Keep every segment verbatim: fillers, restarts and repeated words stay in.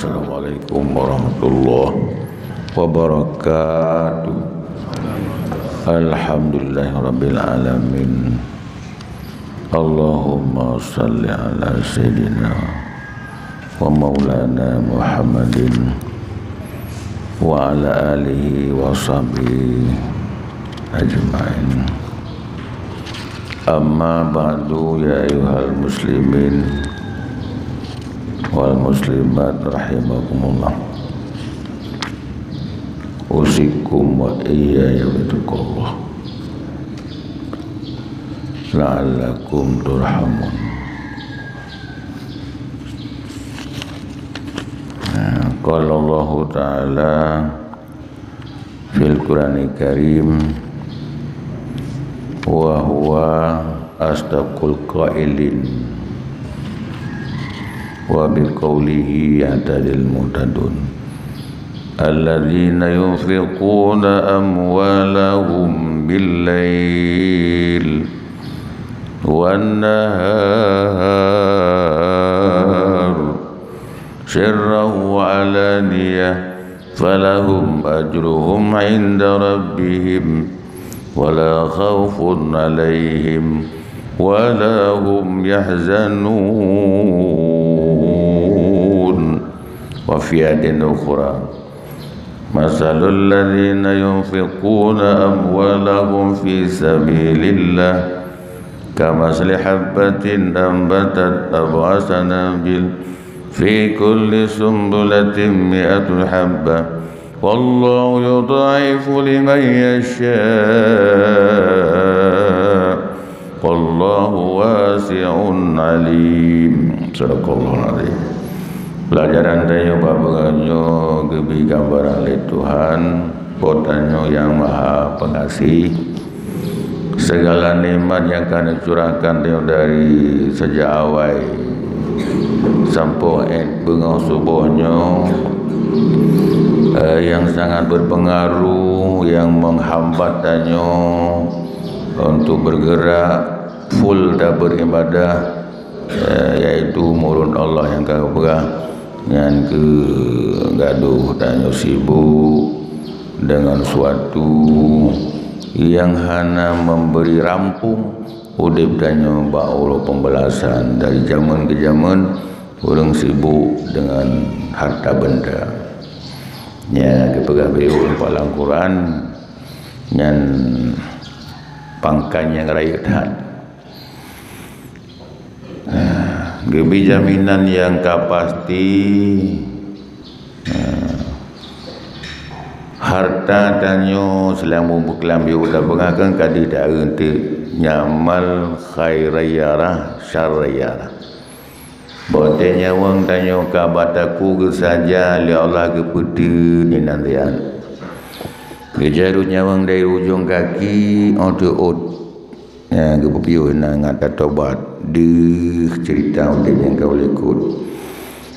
Assalamualaikum warahmatullahi wabarakatuh. Alhamdulillahirabbil alamin. Allahumma shalli ala sayyidina wa maulana Muhammadin wa ala alihi wa sahbihi ajma'in. Amma ba'du, ya ayyuhal muslimin wal muslimat rahimakumullah. Usikum wa iyaya bitaqwallah. La'allakum turhamun. Nah, qala Allahu ta'ala fil Qur'anil Karim, wa huwa asdaqul qailin, wa biqaulihi yahtadil muhtadun. Alladzina yunfiquna amwalahum bil-lail wan-nahar sirran wa alaniyah, falahum ajruhum 'inda rabbihim, wa la khaufun 'alaihim wa la hum yahzanun. Wa fi ayatin ukhra, masalul ladzina yunfiquna amwalahum fi sabilillah kamatsali habbatin ambatat sab'a sanabil fi kulli sunbulatin mi'atu habbah, wallahu yudha'ifu liman yasha', wallahu wasi'un alim. Sadaqallahul azim. Pelajaran tanyoe bak buleuen nyoe geubri gambaran lé Tuhan, Po tanyoe nyang Maha Pengasih. Segala nikmat nyang ka neucurahkan tanyoe dari sejak awai sampoe 'et beungoh suboh nyoe, eh, nyang sangat berpengaruh, nyang menghambat tanyoe untuk bergerak full dan beribadah, eh, yaitu murid Allah nyang ka geupeugah, nyan keuh gadôh tanyoe sibuk deungon suatu nyang hana memberi rampung udeb tanyoe bak uroe pembalasan. Dari jameun keu jameun, ureuëng sibuk deungon harta benda. Nyan geupeugah beu lam Quran, nyan pangkat nyang rayeuk that. Geubri jaminan nyang ka pasti, harta tanyoe seulama beukeulambiyeu tapeugah keu ka deuh taeu teuk, nyamal khairiyarah syarriyarah. Boh teuh nyawöng tanyoe ka bak takue geusaja lé Allah geupeuteuet inan rian. Geujarut nyawöng dari ujong gaki 'oh teuôt. Nyang geupeupiôh na ngat tatobat deuh ceurita udeb nyang ka u likot.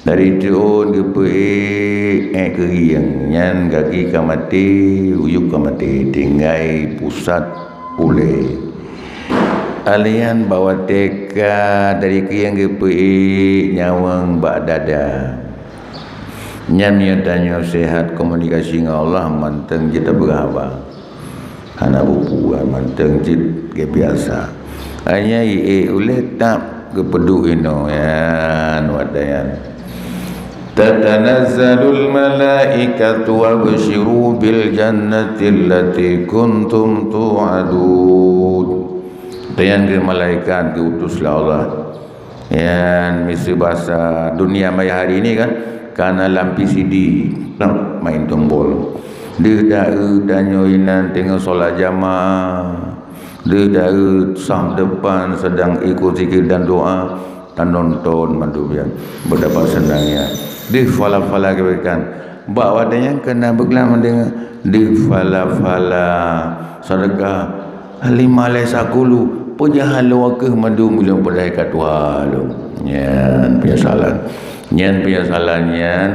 Dari teuôt geupeuék ék keuhieng, nyan gaki ka maté, uyueb ka maté, tinggai pusat ulée. Alian bak watée ka dari keuhieng geupeuék nyawöng bak dada. Nyan meunyoe tanyoe seuhat komunikasi ngon Allah mantong jeuet tapeugah haba. Hana bubuan mantong cit geubiasa. Hanya ié ulée tap geupeuduek inoe nyan watée nyan. Tatanazzalul malaikatu wabsyiru bil jannati allati kuntum tu'adun. Watée nyan keuh malaikat geuutus lé Allah. Nyan miseue basa dunia maya hari ini kan, kana lam P C D, lam main tombol. Deuh taeu tanyoe inan teungoh sholat jamaah. Deuh taeu saf depan sedang ikut zikir dan doa, tanonton mandum nyan. Betapa senangnya. Deuh fala-fala kebaikan. Bak watée nyan kana beuklam deungon deuh fala-fala sedekah. Lima lé sakulu, peue nyang hana lôn keuh mandum ulôn peudai ka tuha lôn. Nyan penyesalan. Nyan penyesalan nyan,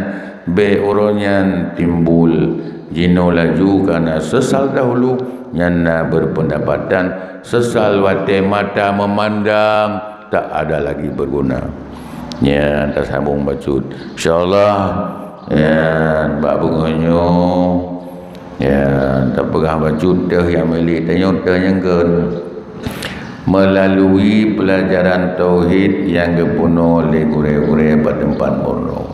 bék uroe nyan timbul. Jinoe laju kana sesal dahulu, nyan na berpendapatan sesal watée mata memandang tak ada lagi berguna. Nyan tasambong bacut. Insya Allah, nyan bak beungoh nyoe, nyan tapeugah bacut teuh nyang milék tanyoe teuh nyang kheun. Melalui pelajaran tauhid nyang geupeurunoe lé gurée-gurée bak teumpat peurunoe,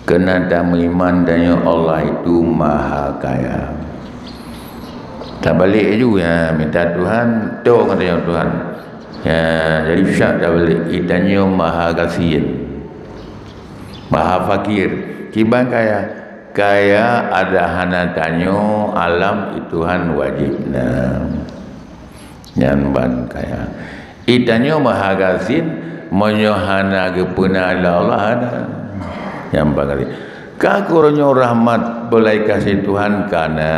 keunan tameuiman tanyoe Allah itu Maha Kaya. Tabalek ju, ya, minta Tuhan, toh kata Tuhan. Ya, jadi bisa tabalek, itanyoe maha gasien, maha fakir. Kiban kaya, kaya ada hana tanyoe alam itu Tuhan wajib na. Nyan ban kaya. Itanyoe maha gasien, meunyoe hana geupeuna lé Allah, hana. Nyan ban gasien. Ka keuroe nyoe rahmat beulai kasih Tuhan kana.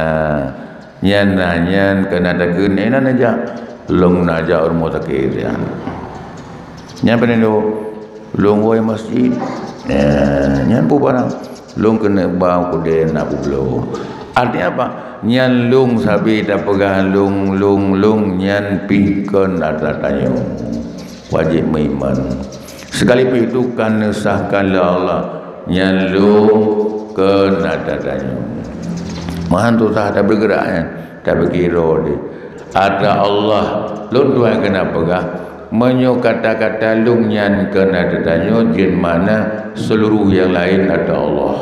Nyan na nyan keunan takheun, "Eh, na neujak." Lôn neujak rumoh sakét nyan. Nyan pane do, lôn woe masjid. Nyan, nyan peue barang. Lôn keuneuk ba kudée na peubloe. Arti apa? Nyan lôn sabe tapeugah lôn, lôn, lôn nyan pih kon atra tanyoe. Wajéb meuiman. Sekalipun itu ka neusahkan lé Allah, nyan lôn keunan tatanyoe. Meuhan tu sah tabeugeurak nyan, tabeugiro deh. Atra Allah, lôn tuan keunan peugah, meunyoe kata-kata lôn nyan keunan tatanyoe, jeuet makna seuluruh nyang laén atra Allah.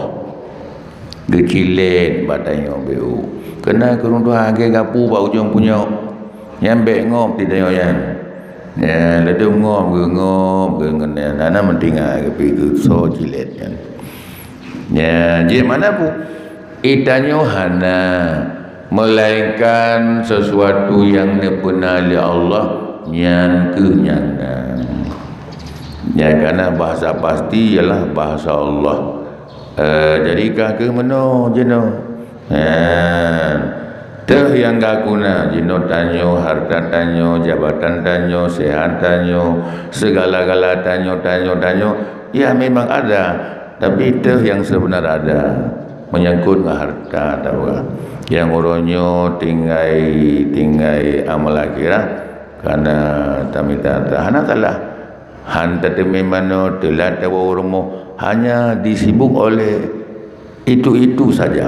Geucilét bak tanyoe beu. Keunan keu ureuëng tuha lagée gapu bak ujong punyok. Nyan bék ngop di tanyoe nyan. Nyan ladôm ngop, geungop, geungon nyan hana meutingai geupi geusoe cilét nyan. Nyan jih mana pu? Itanyoe hana, melainkan sesuatu nyang neupeuna lé Allah, nyan kheueh nyang na. Nyan kana bahasa pasti ialah bahasa Allah. Eh, jadi ka keuh meunoe jinoe. Eh, teuh nyang ka kuna jinoe tanyoe, harta tanyoe, jabatan tanyoe, sehat tanyoe, segala-gala tanyoe, tanyoe, tanyoe, ya memang ada. Tapi teuh nyang sebenar ada menyangkut ngon harta tawa. Nyang uroe nyoe tinggai, tinggai amal akhirat, karena tamita hana salah. Han tateumé manoe, teulat tawoe u rumoh, hanya disibuk oleh itu-itu saja.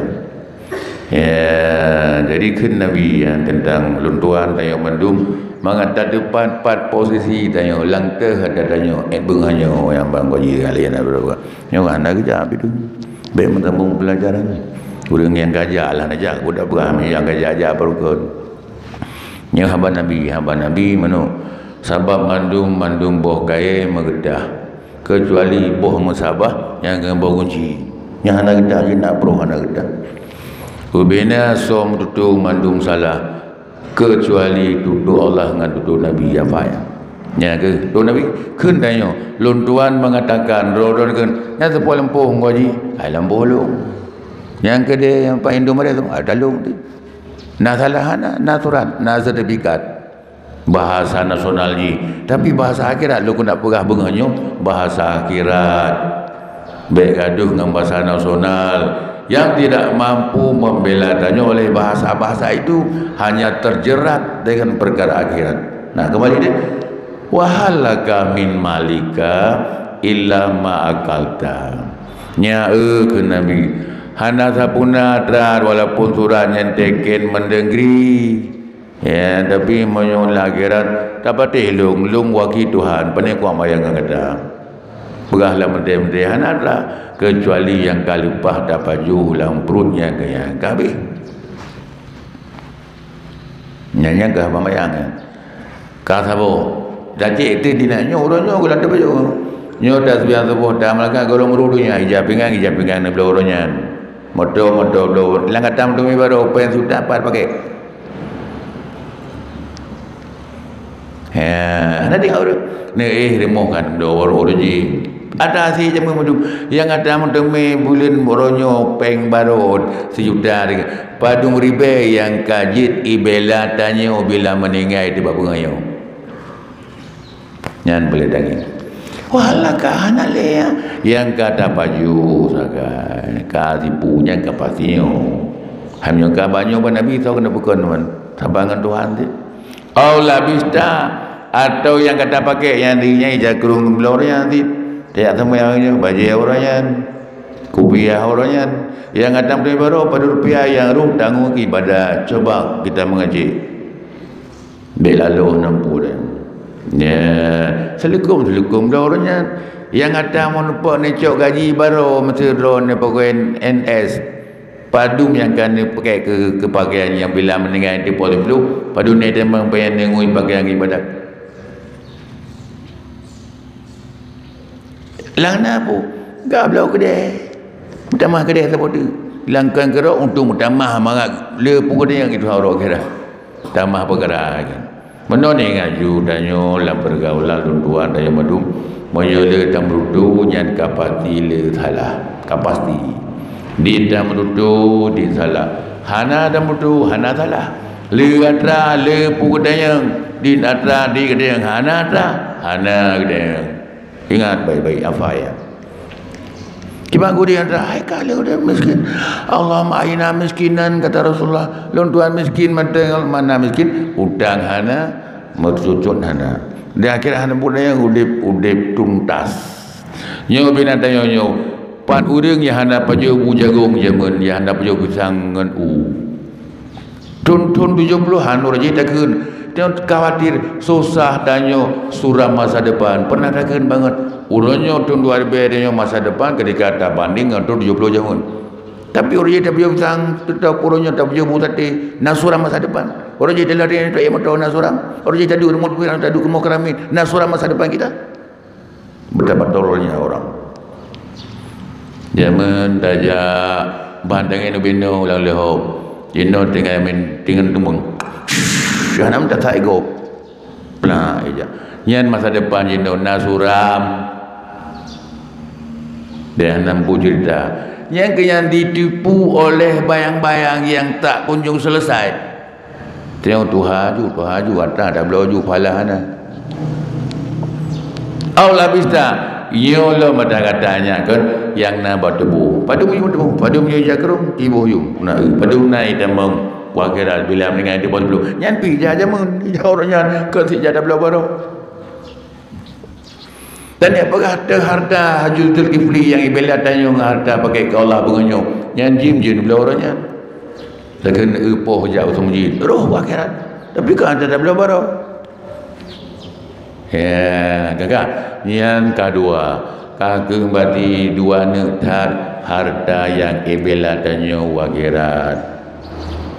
Ya, jadi kheun Nabi, ya, tentang lôn tuan tanyoe mandum, mangat tateupat pat posisi tanyoe, lam teuh ada tanyoe, eh, beungoh nyoe nyang bang gaji kalian ada berapa. Nyoe hana geujak itu. Bék meusambong pelajaran. Ureuëng nyang gajak lah najak, budak peugah nyang gajak-jak barokon. Nyoe haba Nabi, haba Nabi meunoe, sabab mandum, mandum boh kayée meugeutah, keucuali boh meusabah nyang keuboh gunci. Nyang hana geutah, jih na broh hana geutah. Ubena soe meututoe mandum salah, keucuali tutoe Allah ngon tutoe Nabi nyang paih. Nyan keuh, tutoe Nabi, kheun tanyoe, lôn tuan mengatakan, droe-droe kheun, nyan seupôt lampôh ngon jih, hai lampôh lôn. Nyang keudeh nyang paih indum ada, ada lôn tu. Na salah hana, na surat, na sertifikat. Bahasa nasional jih, tapi bahasa akhirat lôn keuneuk peugah beungoh nyoe, bahasa akhirat. Bék gadoh ngon bahasa nasional yang tidak mampu membela tanyoe oleh bahasa-bahasa itu, hanya terjerat dengan perkara akhirat. Nah, kembali deh. "Wa hal laka min malika illa ma akalta." Nya, eh, kheun Nabi, hana sapeue na atra walaupun surat nyang teken meuneugri. Ya, tapi meunyoe lam akhirat, tapatéh lôn, lôn wakil Tuhan, pane kuat mayang ngon gata. Peugah lam meudeh-meudeh hana atra, keucuali nyang ka leupah tapajoh lam pruet nyang keu nyan ka habéh. Nyan nyang ka haba mayang nyan. Ka saboh. Tacék teuh dinak nyoe uroe nyoe geulam tapajoh. Nyoe taseubiang saboh tamalaikat gohlom meureudu nyan, ija pingan, ija pingan neubloe uroe nyan. Moto, moto bloe. Lam gata meuteumé barô péng suta pat pakèk. He, hana tinggai ureueng. Neuéh rumoh kan dua ureueng jih. Ata si jameun meudu. Nyang ata meuteumé buleuen uroe nyoe péng barô sijuta ringgit. Padum ribèe nyang ka jeuet ibela tanyoe bila meuninggai teuh bak beungoh nyoe. Nyan boleh daging. Wah, lah ka hana lé, ya. Nyang ka tapaju sagai, ka tipu nyang ka pasti nyoe. Hai meunyoe ka banyoe bak Nabi, soe keuneuk peukon teuma? Saban ngon Tuhan cit. Au labista, atau nyang ka tapakèk nyang di nyan ija krueng geumeuloe nyan cit. Tajak seumayang nyoe, bajée uroe nyan, kupiah uroe nyan. Nyang gata meuteumé baroe padub rupiah nyang roh tanggong ibadat. Coba kita mengecek. Bék laloh nam peue. Nya, seuleukom-seuleukom droe uroe nyan. Nyang gata meuneupok neucok gaji baroe, meuseu droe neupeugon N S. Padum nyang ka neupakèk keu, keu pakaian nyang bila meuninggai di poh siplôh, padum neuteumeung payah neungui pakaian ibadat. Lam na peue? Gabloe keudè. Meutamah keudè saboh teuk. Lam kön keudroe untuk meutamah mangat le peue keudè nyang itu harok kira. Tamah peukara kan. Meunoe ingat ju tanyoe lam peurgaulan lôn tuan tanyoe mandum, meunyoe le tameututoe nyan ka pasti le salah, ka pasti. Di tameututoe di salah, hana tameututoe hana salah. Le atra le peue geutanyong, di atra di geutanyong hana atra, hana geutanyong. Ingat baik-baik apa ayat. Kiban gurée nyang teuhai ka lheueh udeb miskin. "Allahumma ahyina miskinan," kata Rasulullah. "Lôn tuan miskin, mantong mana miskin? Utang hana, meucucot hana." Di akhirat hana buet nyang udeb, udeb tuntas. Nyoe binatang nyoe, nyoe. Pat ureuëng nyang hana pajoh bu jagong jameun, nyang hana pajoh pisang ngon u. Thon-thon tujoh ploh han uroe jih takheun. Tanyoe khawatir susah tanyoe suram masa depan. Pernah takheun banget. Uroe nyoe thon dua ribèe tanyoe masa depan ketika tabanding ngon thon tujoh ploh jameun. Tapi uroe jih tapajoh pisang, teutab uroe nyoe tapajoh bu saté, na suram masa depan. Uroe jih talari nyoe taék moto na suram. Uroe jih taduek rumoh pikiran, taduek keumoh keuramin, na suram masa depan kita. Betul-betul orang. Jameun tajak ban tangai ubinoe ulang leuhob. Jinoe tinggai men, tinggai teumeng. Hana meutatha igob. Plah ija. Nyan masa depan jinoe na suram. Dan hana meubu cerita. Nyang keu nyan ditipu oleh bayang-bayang yang tak kunjung selesai. Tengok tuha aju, tuha aju, atra tabloe aju, pahala hana. Au labista, nyoe lom atra gata nyan kon nyang na bak tuboh. Padum yum tuboh, padum yum jakrong, tiboh yum. Na, padum na itamong, wa akhirat bila meuninggai di bawah sepuluh. Nyan pi ija jameun, ija uroe nyan, kon sija tabloe baroe. Dan nyang peugah teuh harta Zulkifli nyang ibela tanyoe ngon harta pakai keu Allah beungoh nyoe, nyan jim jeuet bloe uroe nyan. Lakon eupoh jak u meuseujid, roh u akhirat. Tapi ka harta tabloe baroe. Ya, gagah. Nyang kadua, ka keumbali dua neuk that harta nyang ibela tanyoe u akhirat.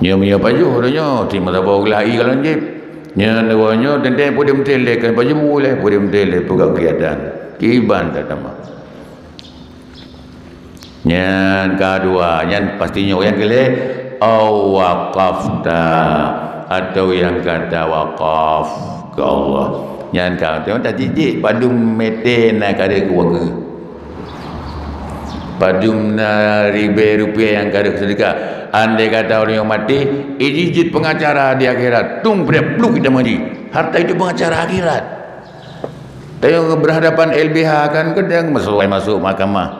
Nyoe meunyoe pajoh uroe nyoe, si meusaboh glah ie kalon jép. Nyan uroe nyoe teuntèe peudeuem teuh lé kan pajoh bu lé, peudeuem teuh lé peugah keugiyatan. Kiban tatamah. Nyan kadua, nyan pasti nyoe nyang keu lhèe, au waqafta, atau nyang gata wakaf keu Allah. Nyan ka, teuh tajijik padum mete na kareueng keu wakeuh. Padum na ribèe rupiah nyang ka rhot seudeukah. Andai kata ureueng nyoe maté, ijih jeuet pengacara di akhirat, tung preh pluek ita meuji. Harta itu pengacara akhirat. Tanyoe berhadapan L B H kan, kadang masuk, masuk mahkamah.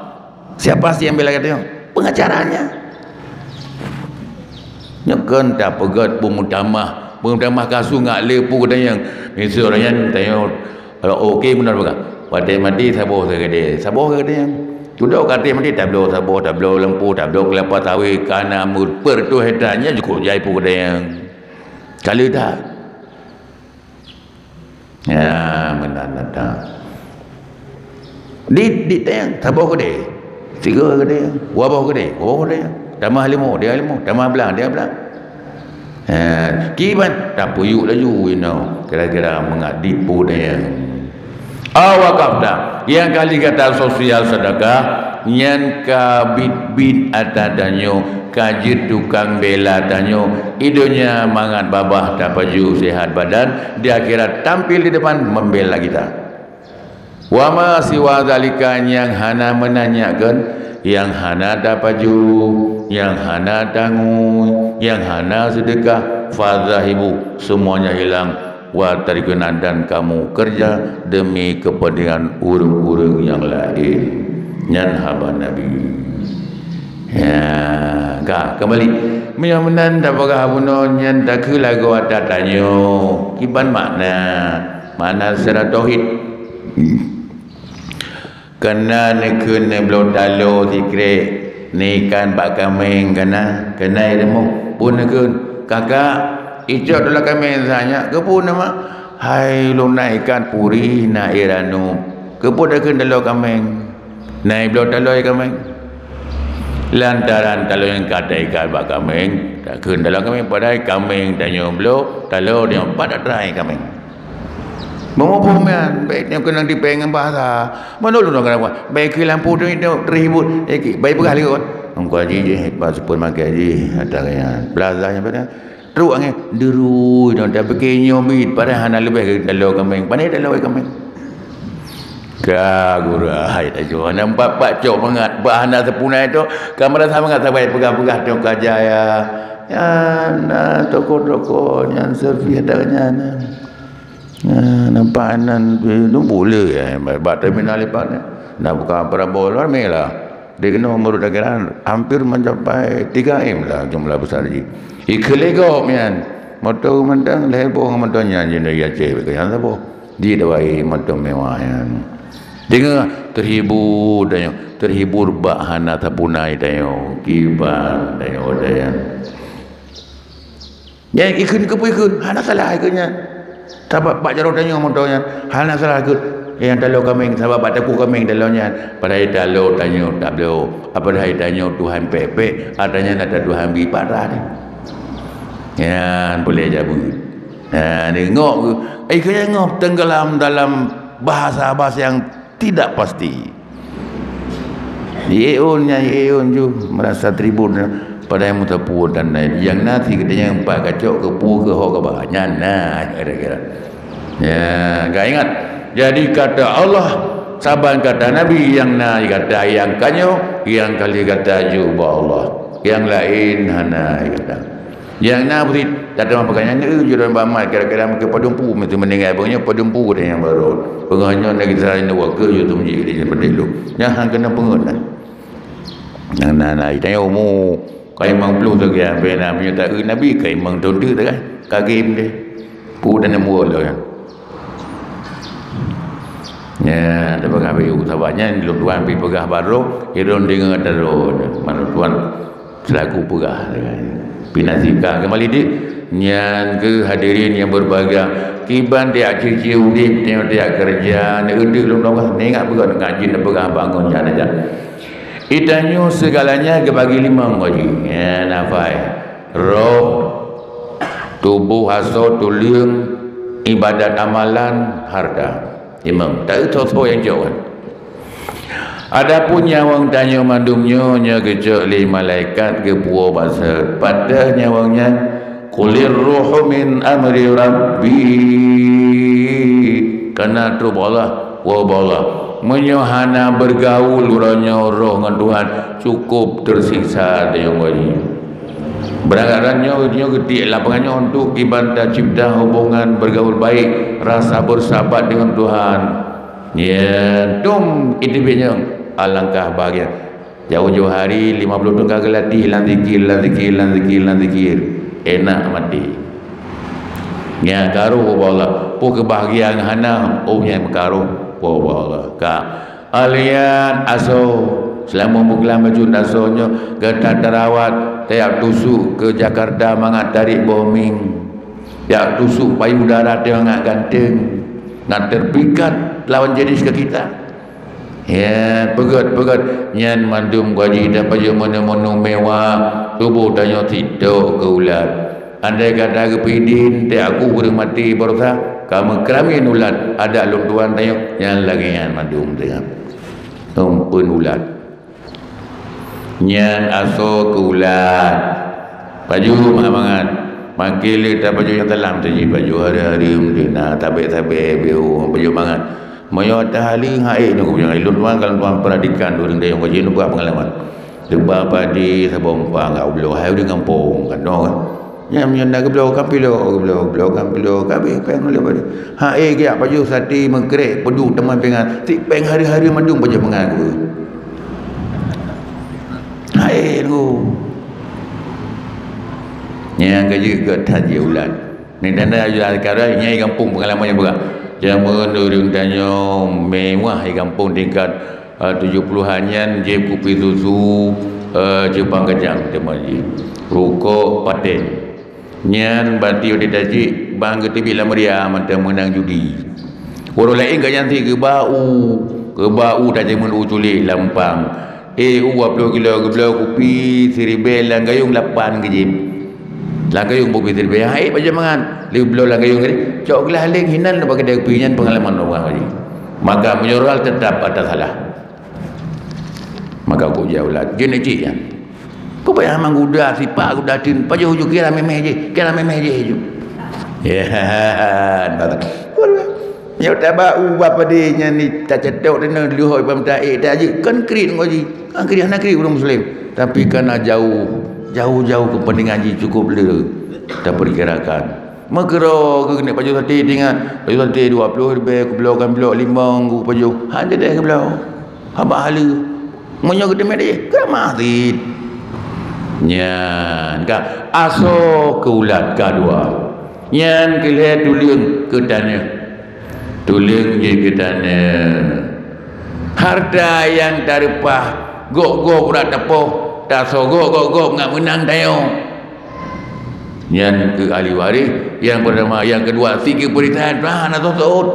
Siapa sih yang bela tanyoe? Pengacaranya. Nyoe kon tapeugöt peumeutamah, peumeutamah kasus ngat le peue geutanyoe. Miseue ureueng nyan tanyoe, kalau oke meunan peugah, watèe maté saboh sakeudéh, saboh sakeudéh. Tudok ka maté tabloe saboh, tabloe lampu, tabloe keulapa sawét, kana meupeureutoh hekta nyan jukuk jai peue geutanyoe. Ka le that. Ya, meunan that. Di, di teng, saboh keudéh. Tiga keudéh, dua boh keudéh, dua boh keudéh. Tamah limo, dia limo, tamah blang, dia blang. Ha, kiban, tapeuyuk laju inoe, kira-kira mangat dipu dayang. Au waqafta, nyang kali gata sosial sedekah, nyan ka biet-biet ata tanyoe, ka jeuet tukang bela tanyoe, i donya mangat babah tapaju sehat badan, di akhirat tampil di depan membela kita. Wa ma siwa zalika, nyang hana meunan nyan kon, nyang hana tapaju, nyang hana tangui, nyang hana seudeukah, fadzahibu, seumuanya hilang, wa tarikuna, dan kamu kerja demi kepentingan ureueng-ureueng nyang laén. Nyan haba Nabi. Ya, ka, kembali. Meunyoe meunan tapeugah bunoe nyan takheun lagoe ata tanyoe. Kiban makna? Makna secara tauhid. Kana neukheun neubloe taloe sikrek, neuikat bak kaméng kana, kana ireumuh. Peue neukheun, "Kakak, icok taloe kaméng sanyak." "Keupeue na, Mak?" "Hai, lôn na ikat puri na ié ranub." "Keupeue takheun taloe kaméng? Na ibloe taloe kaméng." Lantaran taloe nyang ka taikat bak kaméng, takheun taloe kaméng, padahai kaméng tanyoe bloe, taloe nyoe pat atra kaméng. Meumuphom nyan, bèk nyoe keunong tipèe ngon bahasa. Meunurot ureueng kadang, bèk keu lampu tu, tu terhibur. Eh, ki-, bèk peugah lé kon. Engkau jih, jih, bak seupôt makai jih, ata nyan. Belajar nyan pada. Trok angèn, deurui nyoe, tapi keu nyoe bit, padahai hana leubeh keu taloe kaméng. Pane taloe kaméng? Ka gurah, hai laju. Nampak pak cok mangat, bah hana seupuna itu, ka meurasa mangat sabai peugah-peugah tu ka jaya. Ya, na toko-toko nyan servis ata nyan. Nah, nampak nan, eh, tu boleh, eh, bak terminal lepas ni. Nah, bukan parabol, ramai lah. Di keunoe meunurot daerah, hampir mencapai tiga M lah jumlah besar jih. Ikeu lé gob nyan. Moto mantong, lhèe boh moto nyan jinoe Aceh, bèk nyan saboh. Di dawai moto mewah nyan. Deungoe, terhibur tanyoe, terhibur bak hana sapeue na tanyoe, kiban tanyoe, tanyoe. Nyan ikheun keupeue ikheun, hana salah ikheun nyan. Sabab bak jaroe tanyoe moto nyan, hana salah ikheun. Nyang taloe kaméng, sabab bak takue kaméng taloe nyan. Padahai taloe tanyoe tabloe. Padahai tanyoe Tuhan pèk-pèk, ata nyan ata Tuhan bri parah deh. Nyan boleh jabeut. Nah, deungoe, ikheun nyan ngoh tenggelam dalam bahasa-bahasa yang tidak pasti. Yeon nyan yeon ju merasa tribun, padahai meuteupue dan lain. Nyang na si geutanyoe empat kacok keupeue keu ho kaba. Nyan na kira-kira. Ya, ka ingat. Jadi kata Allah, saban kata Nabi nyang na kata nyang kanyoe, nyang kali kata ju bak Allah. Nyang laén hana kata. Nyang na beurit, tateumang peukayan neu jurong bamat kira-kira meuke padumpu, meutu meuninggai beungoh padumpu deh nyang barô. Beungoh nyoe na gisa neu wakeu ju tum jih di seperti lu. Nyang han keuneuk peungeut nah. Nyang na, na, tanyoe umu kai limong ploh sagai, ampe na meunyoe taeu Nabi kai limong thon teuk sagai. Ka game deh. Pu dan nemu lo nyan. Nya, tapeugah beu saban nyan lôn tuan pi peugah barô, ilôn deungoe taloe. Maklum tuan selaku peugah. Pinasika kembali di nyan ke hadirin yang berbahagia. Kiban tiak cici udip, tiak, tiak kerja, ni udip lôn tuan, ni ingat peugah ngaji, ni peugah bangun nyan aja. Itanyoe segalanya kebagi limong bagi. Ya, nafai. Roh, tuboh, asoe, tuleueng, ibadat amalan, harta. Imam, tak eutoh-toh nyang jok kan. Adapun nyawöng tanyoe mandum nyoe, nyoe geucok lé malaikat geupuwoe bak seuet. Padahai nyawöng nyan, "Qulir ruhu min amri Rabbi." Kana trok bak Allah, woe bak Allah. Meunyoe hana bergaul uroe nyoe roh ngon Tuhan, cukup tersiksa tanyoe nyoe. Beurangkat nyoe, nyoe geutiek lapangan nyoe untuk kiban tacipta hubungan bergaul baik, rasa bersahabat dengan Tuhan. Ya, dum iteubiet nyoe alangkah bahagia. Jauh-jauh hari, lima puluh thon ka geulatih lam zikir, lam zikir, lam zikir, lam zikir. Enak maté. Nyan karu ubak Allah. Peue keubahgiaan hana, oh nyan meukaru ubak Allah. Ka Alian asoe, seulamoe meugulam bacut asoe nyoe gata teurawat, tajak tusuk keu Jakarta mangat tarék boh mieng, jak tusuk payudara teuh mangat ganteng, na terpikat lawan jenis keu kita. Ya, peugöt-peugöt nyan mandum gaji tapajoh meuneuk-meuneuk mewah, tuboh tanyoe sitok keu ulat. Andai kata geupidin, teuh aku ureuëng maté baroesa, ka meukeuramin ulat adat lôn tuan tanyoe, nyan lagée nyan mandum teuh. Umpeuen ulat. Nyan asoe keu ulat. Pajoh mangat-mangat. Maké lé tapajoh nyang talam teuh jipajoh hari-hari meudeuna tabek-tabek beu pajoh mangat. Meunyoe tahali hai nyoe, lôn tuan kalau tuan perhatikan ureuëng dayong kaji nyoe peungalaman. Teuba padi saboh empa ngon ubloe hai ureuëng gampông kan nyoe kan. Nyan meunyoe na geubloe kan pilo, geubloe, geubloe kan pilo, ka habéh péng ulée padi. Hai geujak pajoh sati meukrek peuduek teuma pingan, si péng hari-hari mandum pajoh mangat geuh. Hai nyoe. Nyang keujeuet geuh that jih ulat. Ni tanda aju sekarang nyai gampông pengalaman nyang peugah. Jameun ureuëng tanyoe mewah di gampông tingkat Ah, tujoh puluhan nyan jép kupi susu, eh, jeupang kacang teuma jih. Rukok paten. Nyan bati udép tajik bang geuteubiet lam media mantong meunang judi. Ureueng laén ka nyan sit geuba u, geuba u tajeumeun u culik lam pang. Eh, u dua ploh kilo geubloe kupi siribèe lam gayong lapan geujép. Lam gayong kupi siribèe, hai pajoh mangat. Lheuh bloe lam gayong tadi, cok glah leng hinan bak keudè kupi nyan peungalaman ureueng jih. Maka meunyoe rot teutap ata salah. Maka kok jauh lah. Jeuneuh cik nyan. Kok payah meuguda sipak guda tin pajoh ju kira memeh jih, kira memeh jih ju. Ya, nyoe tabak u bapa deh nyan ni tacetok deungon leuhoi pam taék tajik kan krit ngon jih. Kan krit hana krit ureueng muslim. Tapi kana jauh, jauh-jauh kepentingan jih cukup le taperkirakan. Meukeurok keuneuk pajoh sate tingat, pajoh sate dua ploh ribèe, keubloe kan blok limong ku pajoh. Han jadeh keubloe. Haba haleue. Meunyoe geuteumé deh, keuramah sit. Nyan ka asoe keu ulat ka dua. Nyan keu lhèe tuleueng keu taneuk. Tuleueng jih keu taneuk. Harta nyang tareupah gok-gok urat tapoh, tasogok gok-gok ngat meunang tanyoe. Nyan keu ahli waréh nyang peurtama, nyang keudua sit keu peurisan, bah na sot-sot.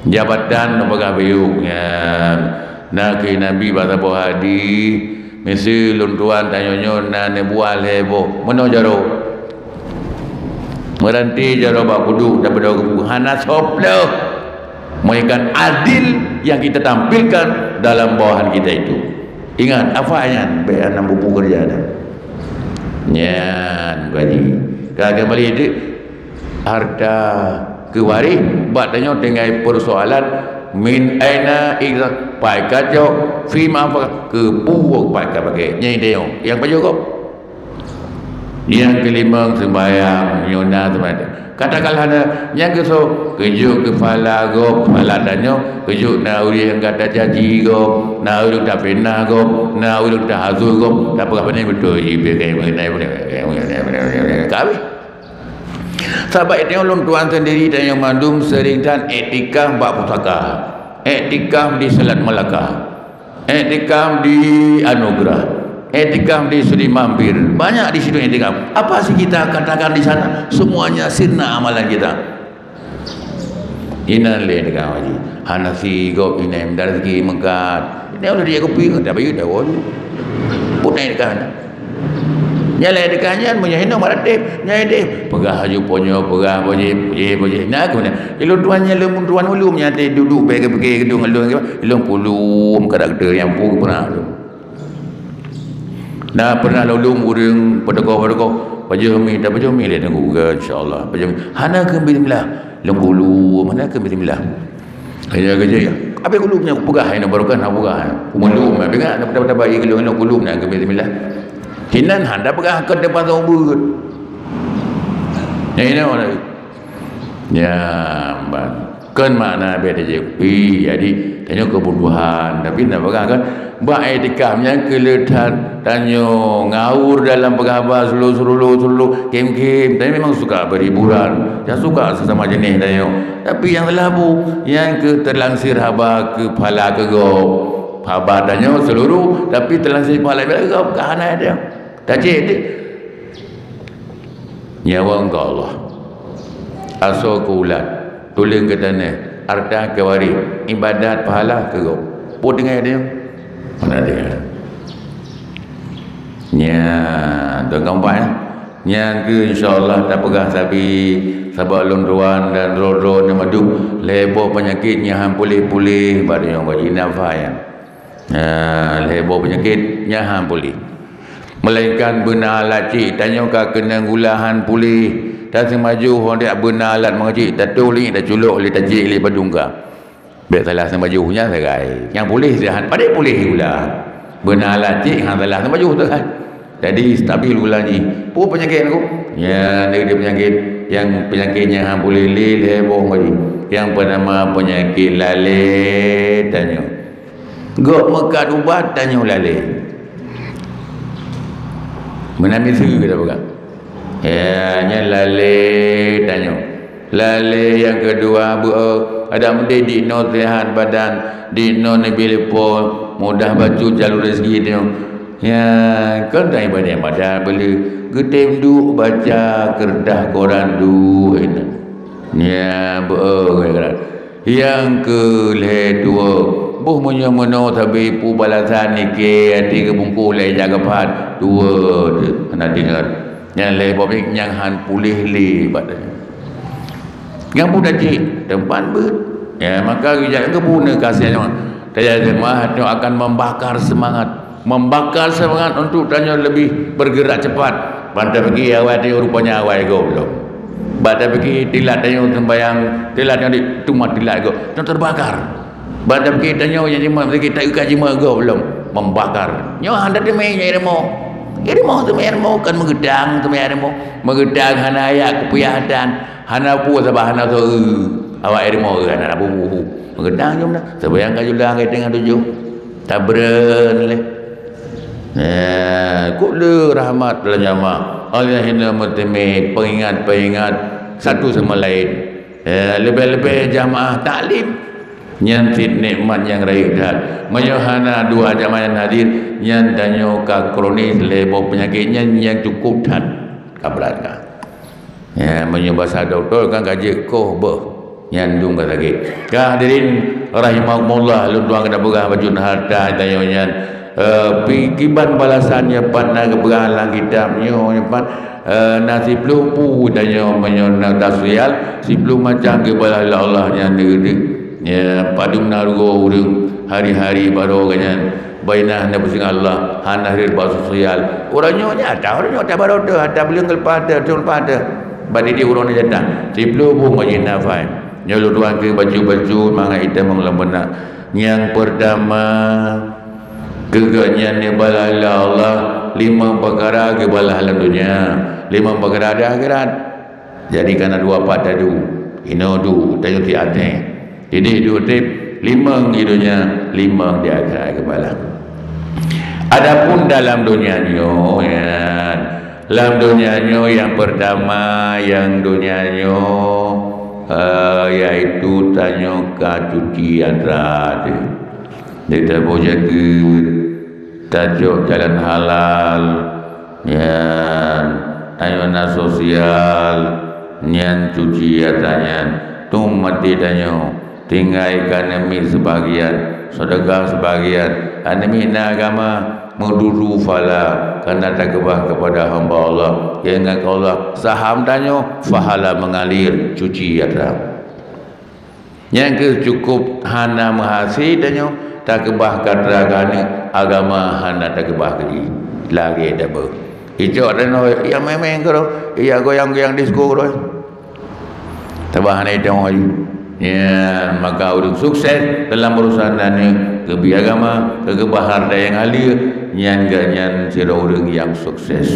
Jabatan nyang peugah bayeue nyan. Na keu Nabi bak saboh hadih, miseue lôn tuan tanyoe nyoe na neubuah lhèe boh meunoe jaroe. Meuranté jaroe bak puduk dan beudôh geupeu hana soe pleueh, melainkan adil yang kita tampilkan dalam bawahan kita itu. Ingat, hafai nyan, bèk hana bubu keureuja dah. Nyan, gaji. Ka kembali dek harta keu waréh, bak tanyoe tinggai persoalan min aina ikta, pai ka cok, fima anfaq, keu peue pai ka pakai. Nyan tanyoe, nyang pajoh gob. Nyang keulimong seumbahyang, nyoe na seumbahyang. Katakanlah na, nyang keusoe, keujok keu phala gob, phala tanyoe, keujok na ureueng nyang gata caci gob, na ureueng tapinah gob, na ureueng tahasut gob, tapeugah bak nyan beutôi jih, ka habéh. Sabab tanyoe lôn tuan sendiri, tanyoe mandum sering that iktikaf bak pusaka, iktikaf di Selat Melaka. Iktikaf di Anugerah, iktikaf di Sri Mampir, banyak di situ iktikaf. Apa sih kita katakan di sana? Semuanya sirna amalan kita. Inan lé iktikaf haji. Hana si gob inan meudarah rezeki meukat. Ini udah dia kopi, dah bayu dah wolu. Pun iktikaf. Nyang laén deukah nyan, meunyoe hinoe marateb, nyang deh. Peugah aju ponyo, peugah bojih, bojih, bojih. Nah, aku ni. Ilôn tuan nyan lôn tuan ulum nyan teuh duduek bèk keu pike geudong lôn, lôn kulum karakter nyang pu pernah tu. Nah, pernah lôn ulum ureueng peudeukoh-peudeukoh, pajoh mi, dah pajoh mi lé nunggu ke, insya-Allah. Pajoh mi. Hana keu bismillah. Lôn kulum, hana keu bismillah. Hanya kerja ya. Habis kulub nyan peugah, hana barokah nak peugah. Kulub nyan peugah, nak peugah, peugah, kulub nyan keu bismillah. Hinan hana peugah keu depan song beut. Nyan inoe lagi. Ya, ban. Kan makna beda je. Ih, jadi tanyoe kebutuhan, tapi nak peugah kan bak iktikaf nyan keu le that tanyoe ngaur dalam peugah haba seulu-seulu, seulu, kem-kem. Tapi memang suka berhiburan. Ya suka sesama jenis tanyoe. Tapi nyang salah bu, nyang keu teulansir haba keu phala keu gob. Haba tanyoe seuluruh, tapi teulansir phala keu gob, ka hana dia. Tajik deh. Nyawa keu Allah. Asoe keu ulat, tuleueng keu taneuk, harta keu waréh, ibadat pahala keu gob. Peue tinggai dia? Mana dia? Nya, tuan keempat ya. Nyan keuh insya-Allah tapeugah sabe sabab lôn tuan dan droe-droe nyang mandum lhèe boh peunyakét nyang han puléh-puléh bak tanyoe bak jih nafah nyan. Ha, lhèe boh peunyakét nyang han puléh. Melainkan beuna alat cit tanyoe ka keunong gula han puléh. Taseumaju hon dak beuna alat meucit tatôh lé taculok lé tacik lé padum ka. Bèk salah seumaju nyan sagai. Nyang puléh sihat, padahai puléh gula. Beuna alat cit han salah seumaju tu kan. Jadi stabil gula jih. Peue peunyakét aku? Ya, dia, dia peunyakét yang peunyakét nyang han puléh lé lhèe boh jih. Yang bernama peunyakét lalé tanyoe. Gok meukat ubat tanyoe lalé. Meunan miseue kita peugah. Ya, nyan lalé tanyoe. Lalé nyang keudua beu Adak meudeh di inoe seuhat badan, di inoe neubi leupô, mudah bacut jalur rezeki nyoe. Ya, kon tan ibadah-ibadah beu le, geutem duek baca keureutah koran duek. Ya, beu keureutah. Nyang keu lhèe dua, boh meunyoe meunoe sabe peue balasan nike até geubungkôh lé jak geupat, dua teuh hana deungon. Nyang lhèe boh nyang han puléh lé bak tanyoe. Nyang buta cit, teumpat beuet. Ya, maka geujak keu bunoe kasihan nyoe. Tajak jeumaah nyoe akan membakar semangat. Membakar semangat untuk tanyoe lebih bergerak cepat. Ban tapike awai tanyoe rupanya awai gob lom. Ban tapike tilat tanyoe sembahyang, tilat nyoe di teuma tilat gob. Nyoe terbakar. Ban tapike tanyoe nyang jimat sakét tak ka jimat gob lom. Membakar. Nyoe hana teumé nyang ilmu. Ilmu teumé ilmu kan meugeudang teumé ilmu. Meugeudang hana ayak kupiah dan hana peue sabab hana soe. Awak ilmu hana peue. Meugeudang jom dah. Sembahyang ka julang ka tengah tujuh. Tabreun lé. Nah, kok le rahmat lanyama. Allah hina meuteumé peuingat-peuingat satu sama lain. Eh, leubeh-leubeh jamaah taklim. Nyan cit nikmat nyang rayeuk that. Meunyoe hana dua jamaah nyan hadir, nyan tanyoe ka kronis lé boh peunyakét nyan nyang cukup that. Ka brat ka. Ya, meunyoe basa dokto kan ka jeuet koh beuh. Nyan dum ka sakét. Ka hadirin rahimakumullah, lôn tuan keuneuk peugah bacut harta tanyoe nyan. Eh, pi-, kiban balasan nyang pat na geupeugah lam kitab nyoe nyang pat, eh, na siploh peue tanyoe meunyoe na tasosial, siploh macam geubalah lé Allah nyan deuh-deuh. Ya, padum na rugoe ureuëng hari-hari baroe geuh nyan. Bainah na pusing Allah, hana rhot bak sosial. Ureuëng nyoe nyata, ureuëng nyoe ata baroe teuh, ata buleuen geuleupah teuh, teuh leupah teuh. Bak didih uroe nyoe nyata. Siploh bumoe jih na fai. Nyoe lôn tuan keu bacut-bacut mangat itamong lam beunak. Nyang peurtama, keu geuhnyan neubalah lé Allah, limong peukara geubalah lam donya, limong peukara di akhirat. Jadi kana dua pat tadu, inoe du, tanyoe di ateueh. Didih du treb, limong di donya, limong di akhirat geubalah. Adapun dalam donya nyoe, ya, lam donya nyoe nyang peurtama, nyang donya nyoe, eh, yaitu tanyoe ka cuci atra teuh. Di taboh jakeuet, tajok jalan halal, nyan tanyoe na sosial, nyan cuci atra nyan, tum maté tanyoe, tinggai ka neumiet sibagian, seudeukah sibagian, aneuk miet na agama, meuduru pahala, kana takeubah keupada hamba Allah, ingat keu Allah, saham tanyoe, pahala mengalir, cuci atra. Nyang keuh cukup hana meuhase tanyoe, takeubah keu atra keu aneuk, agama hana takeubah keu jih. Lagée tabeuet. Icok tanoh, ya memeng keudroe, ya goyang-goyang disko keudroe. Tabah hana itong aju. Ya, maka ureuëng sukses dalam urusan aneuk, keubi agama, keukeubah harta nyang halia, nyan geuhnyan sidroe ureuëng nyang sukses.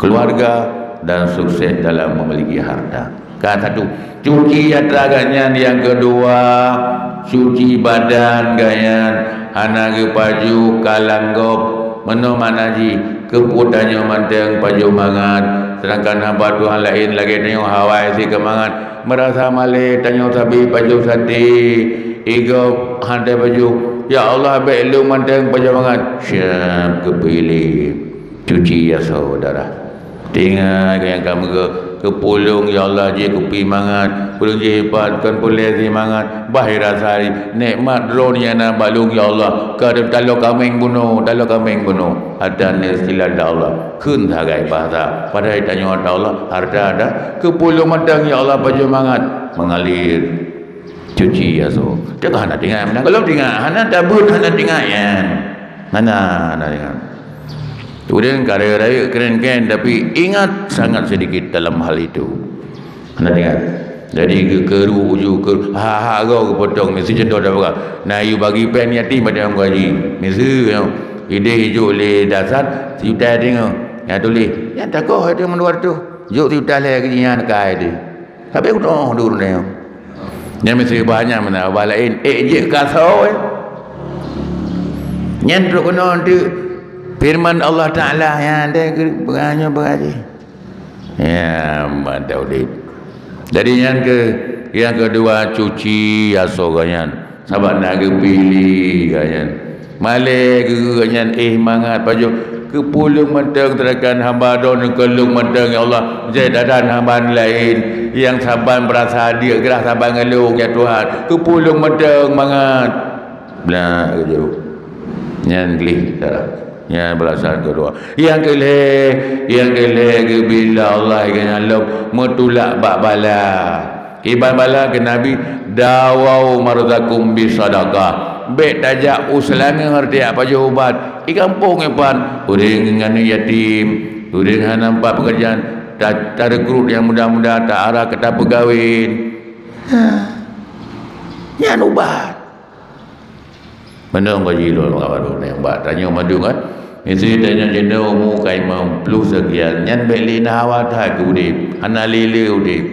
Keluarga dan sukses dalam memiliki harta. Ka satu, cuci atra geuhnyan, nyang keudua, cuci badan geuhnyan, hana geupaju, ka langgop. Meunoe makna jih, keupeue tanyoe mantong pajoh mangat, seudangkan hamba Tuhan laén lagée tanyoe hawa sie keu mangat, meurasa malée tanyoe sabe pajoh saté, igob hana pajoh. Ya Allah, bék lôn mantong pajoh mangat, siab geupeuilée. Cuci asoe darah. Teuingat nyang ka meugeue, keupeue lôn, ya Allah, jih kupi mangat, peue lôn jih hebat, kon puléh jih mangat, bah rasa nikmat droe nyang na bak lôn, ya Allah, ka taloe kaméng bunoe, taloe kaméng bunoe. Atra nyan sila lé Allah, kheun sagai bahasa, padahai tanyoe atra Allah, harta ada, keupeue lôn mantong, ya Allah, pajoh mangat, mengalir. Cuci asoe. Teuka hana teuingat, meunan gohlom teuingat, hana tabeuet, hana teuingat nyan. Hana, hana teuingat. Ureuëng ka rayeuk-rayeuk keren-keren, tapi ingat sangat sedikit dalam hal itu. Hana teuingat. Jadi geukeuruk uju keuruk, ha-ha goe geupotong, miseue cuntoh dah peugah. Na yue bagi péng yatim pada orang gaji. Miseue nyoe. Ideh ijok lé dasar, sijuta deungoe. Nyang tuléh, nyang takoh itu mandua reutôh. Jok sijuta lhée keu jih nyan kai deh. Tapi kutoh dulu nyoe. Nyan meusti bah nyan meunan, bah laén, ék jeuet ka soe. Nyan trok keunoe teuk firman Allah Taala nyan, deh, peugah nyoe, peugah jih. Ya, mantap udép. Jadi nyan keuh, Nyang keudua, cuci asoe geuh nyan, sabab na geupiléh geuh nyan. Malée geuh geuh nyan éh mangat pajoh. Keupeue lôn mantong teurakan hamba droeneuh keu lôn mantong, ya Allah, jai dadan hamba laén nyang saban beurasa diek grah saban ngon lôn, ya Tuhan. Keupeue lôn mantong mangat? Blah geujaweueb. Nyan gleh cara. Nyan balasan keudua. Nyang keulhée, nyang keulhée geubila Allah geuh nyan lom meutulak bak bala. Iban bala keu Nabi, "Dawau mardhakum bisadaqah." Bék tajak u Seulangeur tajak pajoh ubat. I gampông iban, ureuëng ngon yatim, ureuëng hana pat peukeurjaan, ta-, tarekrut nyang muda-muda, ta-, arah keu tapeugawén. Ha. Nyan ubat. Meunong gaji lôn ka baru nembak tanyoe mandum kan. Miseue tanyoe jinoe umu ka limong ploh sekian, nyan bék lé na hawa that keu udeb, hana lé-lé udeb.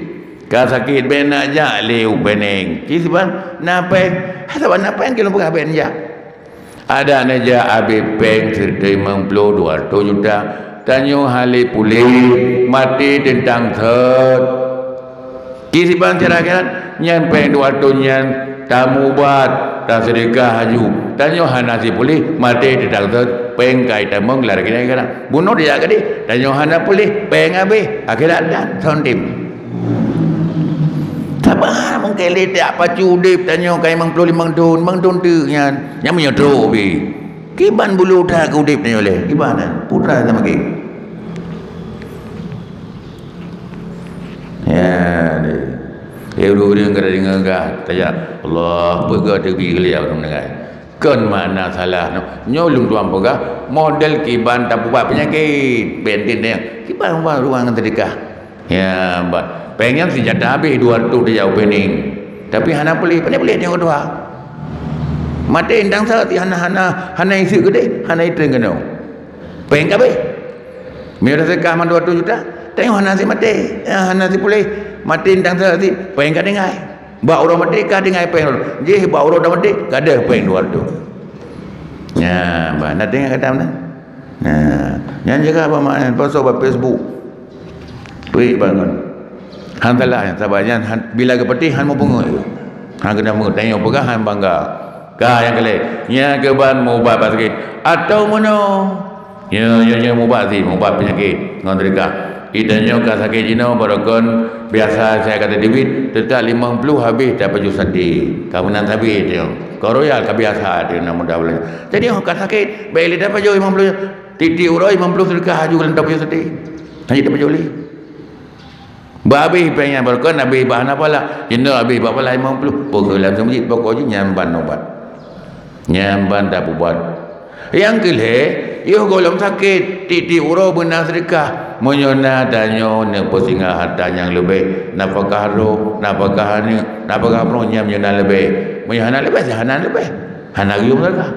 Ka sakét bék na jak lé u Peneng. Ci siban na péng, sabab na péng keu lôn peugah bék neujak. Adak neujak habéh péng sireutoh limong ploh, dua ratus juta. Tanyoe hana lé puléh, maté teuntang thot. Ci siban cara akhirat, nyan péng dua ratus nyan tamubat, taseudeukah aju. Tanyoe hana sipuléh, maté teuntang thot, péng kai tamong lari keunan akhirat. Bunoe dijak keudeh, tanyoe hana puléh, péng habéh, akhirat dan sondem. Saban mungken lé tajak pacu udeb tanyoe kai limong ploh limong thon, limong thon teuk nyan, nyan meunyoe trok pih. Kiban bulu that keu udeb tanyoe lé, kiban nyan, putra sama ke. Ya, deh. Ya, ureuëng-ureuëng ka tadeungoe gah, tajak, Allah, peugah teubi geuliau ureuëng mendengai. Kon makna salah nyoe. Nyoe lôn tuan peugah, model kiban tapubat peunyakét. Bék enteuk nyan. Kiban ruang-ruang seudeukah. Ya, ba-, péng nyan sijata habéh dua ratus dijak u Peneng. Tapi hana puléh, pane puléh nyoe keudua. Maté indang sa, hana, hana, hana iseuk keudeh, hana itreun keunoe. Péng ka habéh. Meunyoe taseukah mandua ratus juta, tanyoe hana sit maté, eh, hana sit puléh. Maté indang sa sit, péng ka tinggai. Bak uroe maté ka tinggai péng. Jih bak uroe maté ka deuh péng dua ratus. Nyan, bah, na teuingat kata meunan. Nah, nyan jaga apa makna? Poso bak Facebook. Tuik bangon. Han salah nyan, sabab nyan han, bila geupeutih han mupeungeut. Han keunong meungeut, tanyoe peugah han bangga. Ka nyang keu lhée, nyang keuban mubat bak sakét. Atawa meunoe. Nyoe, nyoe, nyoe mubat sit, mubat peunyakét ngon seudeukah. Di tanyoe ka sakét jinoe, barokon biasa saya kata debit, teutap limong ploh habéh tapajoh saté. Ka meunan sabe tanyoe. Ka royal ka biasa tanyoe na muda belanja. Jadi, oh, ka sakét, bék lé tapajoh limong ploh. Tieb-tieb uroe limong ploh seudeukah aju lam tapajoh saté. Hana tapajoh lé. Bah habéh péng nyan barokon habéh bah hana pahala. Jinoe habéh bah pahala limong ploh. Peugah langsung masjid, pokok jih nyan ban ubat. Nyan ban tapubat. Nyang keu lhée, yoh gohlom sakét, tieb-tieb uroe beuna seudeukah. Meunyoe na tanyoe neupeusingat harta nyang leubeh, nafakah droe, nafakah aneuk, nafakah peurumoh nyan meunyoe na leubeh. Meunyoe hana leubeh, hana leubeh. Hana geuyue meuseudeukah.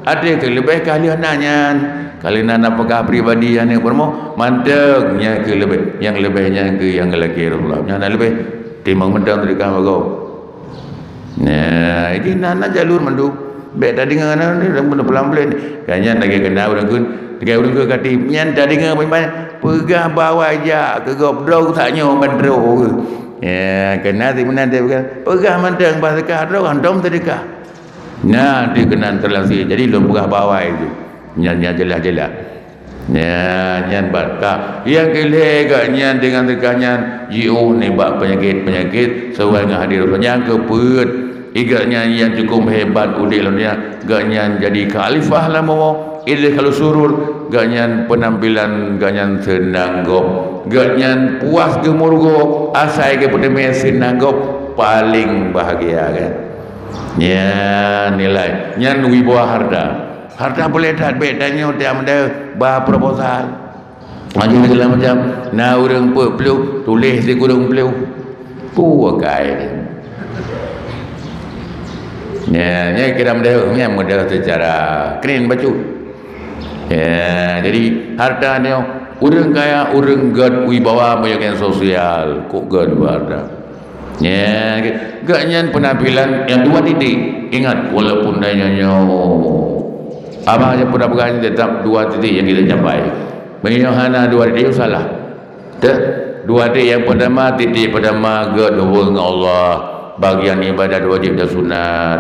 Até keu leubeh ka lheueh na nyan. Ka lheueh na nafakah pribadi aneuk peurumoh, mantong nyan keu leubeh. Nyang leubeh nyan keu nyang geulakée Rasulullah. Nyan hana leubeh, timang mantong seudeukah bak gob. Nah, jadi na, na jalur mandum. Bék tadeungoe na, na, na, na pelan-pelan. Ka nyan lagée keunan ureuëng kheun, lagée ureuëng kheun ka tieb. Nyan tadeungoe banyak-banyak. Peugah bak awai jak keu gob droe, tanyoe ban droe. Ya, keunan sit meunan dia peugah. Peugah mantong bah seudeukah droe, hantom seudeukah. Nah, di keunan terlangsir. Jadi lôn peugah bak awai tu. Nyan, nyan jeulaih-jeulaih. Nyan, nyan ban ka. Nyang keu lhée gobnyan deungon seudeukah nyan jiôh nibak peunyakét-peunyakét sesuai ngon hadis Rasul. Nyang keupeuet, gobnyan nyang cukup hebat udeb lam dunia. Gobnyan jadi khalifah lam bumoe, idéh khalu surur. Gobnyan peunampilan gobnyan seunang gob. Gobnyan puas geumeurugoe, asai geupeuteumé seunang gob, paleng bahagia kan. Nyan nilai, nyan wibawa harta. Harta boleh that bék tanyoe tiam deuh ba proposal. Macam segala macam. Na ureuëng peuet ploh, tuléh sikureueng ploh. Peue kai dia. Ya, nya kira meudah, nya meudah secara keren bacut. Ya, jadi harta nyoe ureuëng kaya, ureuëng gét wibawa, meunyoe sosial, kok gét harta. Ya, gobnyan peunampilan nyang dua titik. Ingat, walaupun tanyoe nyoe abah nyang pernah peugah, tetap dua titik nyang kita capai. Meunyoe hana dua titik, salah. Teuh, dua titik nyang pertama, titik pertama gét hubungan ngon Allah. Bagian ibadat wajib dan sunat.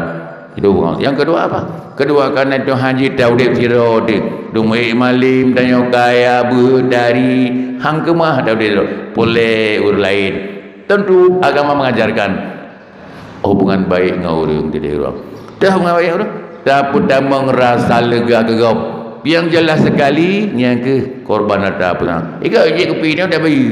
Itu yang kedua apa? Kedua, karena Tuhan jih taudeb sidroe teuh. Dum ék malem, tanyoe kaya, beuet, dari, hang keumah taudeb sidroe. Puléh ureuëng laén. Tentu agama mengajarkan hubungan baik ngon ureuëng di luar. Dah hubungan baik ureuëng, tapeutamong rasa lega keu gob. Yang jelas sekali, nyang keuh korban harta peuna. Iga jih kupi nyoe dah bayi.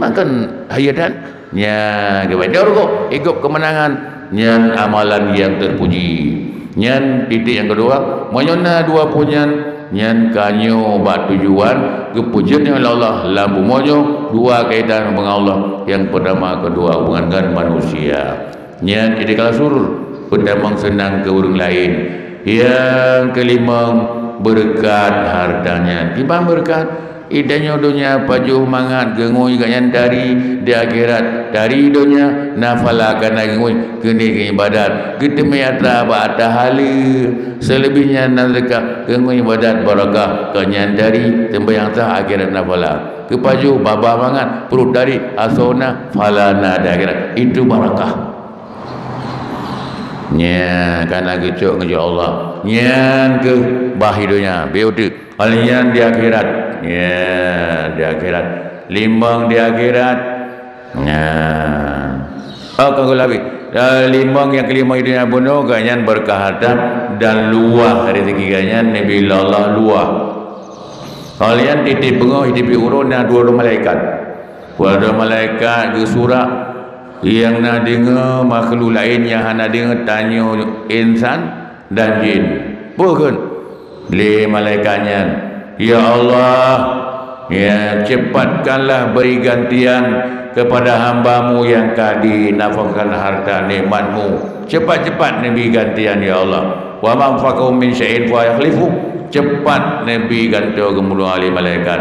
Makan hayatan. Nya, geubai dor gob, igop kemenangan. Nyan amalan yang terpuji. Nyan titik yang kedua. Meunyoe na dua pun nyan, nyan ka nyoe bak tujuan geupeujeuet nyoe lé Allah lam bumoe nyoe dua kaitan ngon Allah. Yang pertama, kedua hubungan ngon manusia. Nyan idikala surur, peutamong seunang keu ureuëng laén. Yang kelimong, beureukat harta nyan. Kiban beureukat, i tanyoe donya pajoh mangat geungui gobnyan tari, di akhirat tari donya, nafala kana geungui, keuneuk ibadat, geuteumé atra bak atra haleue. Seuleubeh nyan na zakat, geungui ibadat barakah, gobnyan tari, seumbahyang sah akhirat nafala. Keupajoh babah mangat, pruet tari, asoe na, phala na di akhirat. Itu barakah. Nya, kana geucok ngeujok Allah. Nyan keuh bah i donya, beu teuh. Hal nyan di akhirat. Nya, di akhirat. Limong di akhirat. Nya. Oh, ka geuh labih. Eh, limong nyang keulima i donya bunoe, gobnyan beureukat harta dan luwah rezeki gobnyan, Nabi Allah luwah. Hal nyan tieb-tieb beungoh, tieb-tieb uroe na dua droe malaikat. Dua droe malaikat geusurak, nyang na deungoe makhluk laén nyang hana deungoe tanyoe insan dan jin. Peue kheun lé malaikat nyan, "Ya Allah, ya, cepatkanlah beri gantian kepada hamba-Mu yang ka dinafkahkan harta nikmat-Mu. Cepat-cepat neubri gantian, ya Allah. Wa man anfaqahu min syai'in fa yakhlifu." Cepat neubri gantoe geumuruah lé malaikat.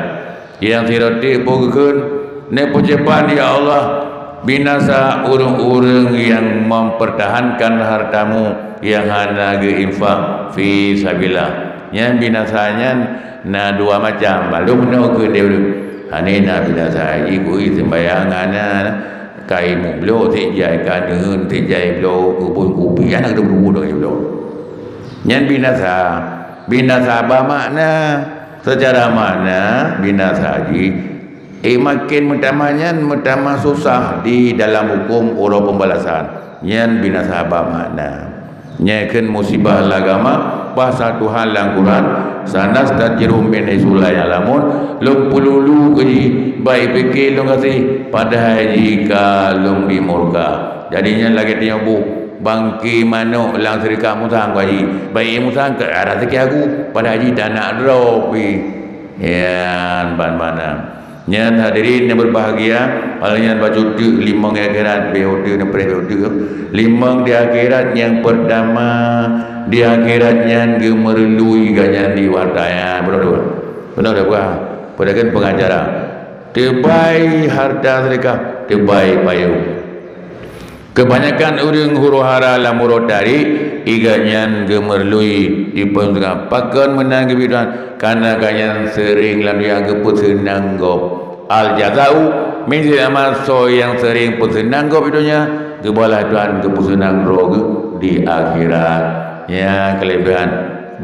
Nyang sidroe teuk peue geukheun, "Neupeucepat, ya Allah, binasa ureuëng-ureuëng nyang mempertahankan harta-Mu nyang hana geuinfak fi sabilillah." Nyan binasa nyan na dua macam, balum meunoe keu deh ureuëng. Hana na binasa jih, kui seumbahyang hana, kai mubloe, sijai ka neuheun, sijai bloe, kubun kupi, hana keudroe-droe lagée bloe. Nyan binasa. Binasa bak makna, secara makna binasa jih, eh, makin meutamah nyan meutamah susah di dalam huköm uroe peubalasan. Nyan binasa bak makna. Nyan kheun musibah lam agama, bahsa Tuhan lam Quran, "Sanastadrijuhum min haitsu la ya'lamun." Lôn peululu keu jih, bak pike lôn gaséh, padahai jih ka lôn bri murka. Jadi nyan lagée tanyoe boh bangke manok lam seurika musang, Pak Haji. Bak musang keu arah seukeu agu, padahai jih tanak droe pih. Nyan ban makna. Nyan hadirin nyang berbahagia, hal nyan bacut teuk limong di akhirat, beh uteue neupreh beh uteue. Limong di akhirat, nyang pertama di akhirat nyan geumeurului gobnyan di warta nyan. Beuna dua. Beuna dua buah. Pedagang pengacara. Teubai harta sedekah, teubai payong. Keubanyakan ureuëng huru-hara lam uroe tarék, iga nyan geumeurului di peunteungah. Pakon meunan geubri Tuhan? Karena gobnyan seuring lam donya geupeuseunang gob. Al jazau min jinsil amal, soe nyang seuring peuseunang gob di donya, geubalah Tuhan geupeuseunang droe geuh di akhirat. Nyan keulebihan.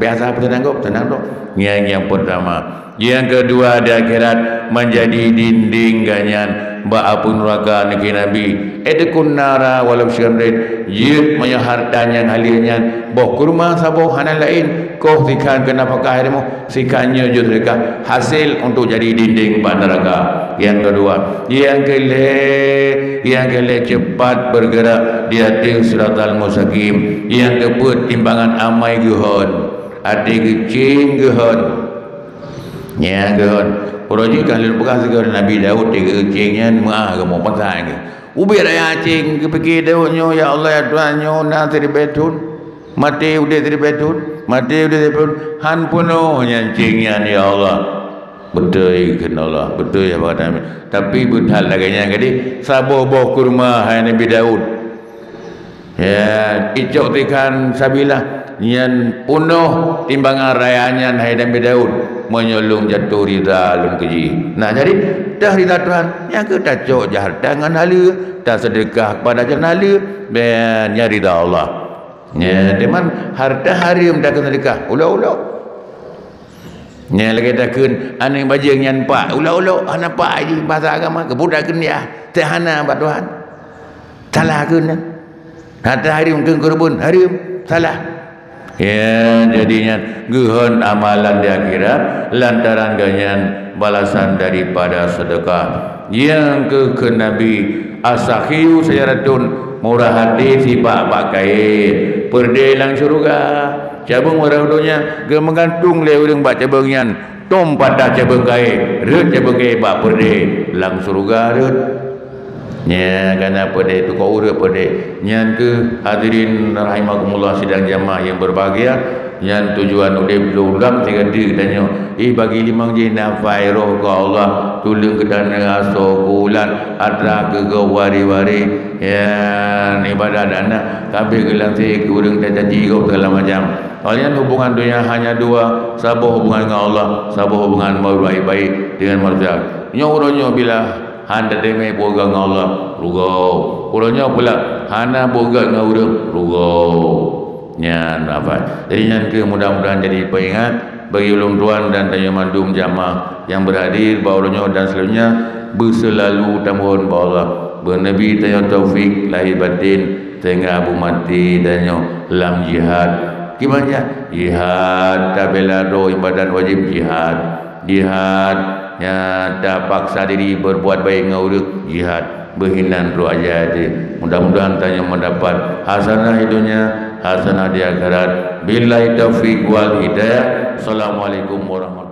Biasa peuseunang gob, seunang droe. Nyan nyang pertama. Nyang keudua, di akhirat manjadi dinding gobnyan bak apui nuraka, neukheun Nabi, "Itqun nara walau bisyiqqi tamrah." Jeuet meunyoe harta nyang haleue nyan boh kurma saboh, hana laén, koh sikhan keu nafakah ilmu, sikhan nyoe jeuet sedekah, hasé untuk jadi dinding bak nuraka. Nyang keudua. Nyang keulhèe, nyang keulhèe, cepat bergerak di ateueh siratal mustaqim. Nyang keupeuet, timbangan amai geuhon, até geucéng geuhon. Nyan keuh, uroe jih ka lheueh peugah sigoe Nabi Daud, tiga céng nyan meuah kamoe, peugah lagée, "Ubit raya céng, geupike Daud nyoe, 'Ya Allah, ya Tuhan, nyoe na siribèe thon, maté udeb siribèe thon, maté udeb siribèe thon, han peunoh nyan céng nyan, ya Allah.'" Beutôi kheun Allah, beutôi haba gata. Tapi beuthat lagée nyan gadeh, saboh boh kurma hai Nabi Daud. Ya, icok tikhan sabilah nyan peunoh timbangan raya nyan hai Nabi Daud, meunyoe lôn jatoh rida lôn keu jih. Nah, jadi teuh rida Tuhan, nyang keu tacok jih hareuta ngon haleue, taseudeukah kepada jalan haleue, ben nyan rida Allah. Ya, teuma hareuta hareuem takheun seudeukah, ulok-ulok. Nyan lagèe takheun aneuk bajèe nyan pak, ulok-ulok hana pak jih, basa agama keupeue takheun dia, teuh hana bak Tuhan. Salah kheun nyan. Hareuta hareuem keu keureubeuen, hareuem, salah. Ya, jadi nyan geuhon amalan di akhirat lantaran geuh nyan balasan daripada seudeukah. Nyang keu kheun Nabi, "As-sakhiyu sayyaratun", murah até sibak bak kayèe, peureudèe lam syeuruga. Cabeueng ureueng donya geumeugantung lé ureueng bak cabeueng nyan, tom patah cabeueng kayèe, rhot cabeueng kayèe bak peureudèe, lam syeuruga rhot. Nyan kana peureudèe, tukok ureueng peureudèe. Nyan keuh hadirin rahimakumullah sidang jamaah nyang berbahagia, nyan tujuan udép lôn ulang sigoe teuk tanyoe. Ih, bagi limong jih nafai roh keu Allah, tuleueng keu taneuh asoe keu ulat, atra keu gob wari-wari, nyan ibadat aneuk, ka abéh geulanse keu ureueng tacaci gob segala macam. Awak nyan hubungan donya hanya dua, saboh hubungan ngon Allah, saboh hubungan baik-baik dengan manusia. Nyoe uroe nyoe bila hana teumé beugét ngon Allah, rugoe. Uroe nyoe pula hana beugét ngon ureueng, rugoe. Nyan apa? Jadi nyan keuh mudah-mudahan jadi peuingat bagi ulôn tuan dan tanyoe mandum jamaah nyang berhadir bak uroe nyoe dan selanjutnya beuselalu tamohon bak Allah, beu Nabi tanyoe taufik lahir batin sehingga beumaté tanyoe lam jihad. Kiban jihad? Jihad tabela droe ibadat wajib jihad. Jihad, ya, tapaksa diri berbuat baik ngon ureueng, jihad. Beuhinan droe aja teuh. Mudah-mudahan tanyoe mendapat hasanah di dunia, hasanah di akhirat. Billahi taufiq wal hidayah. Assalamualaikum warahmatullahi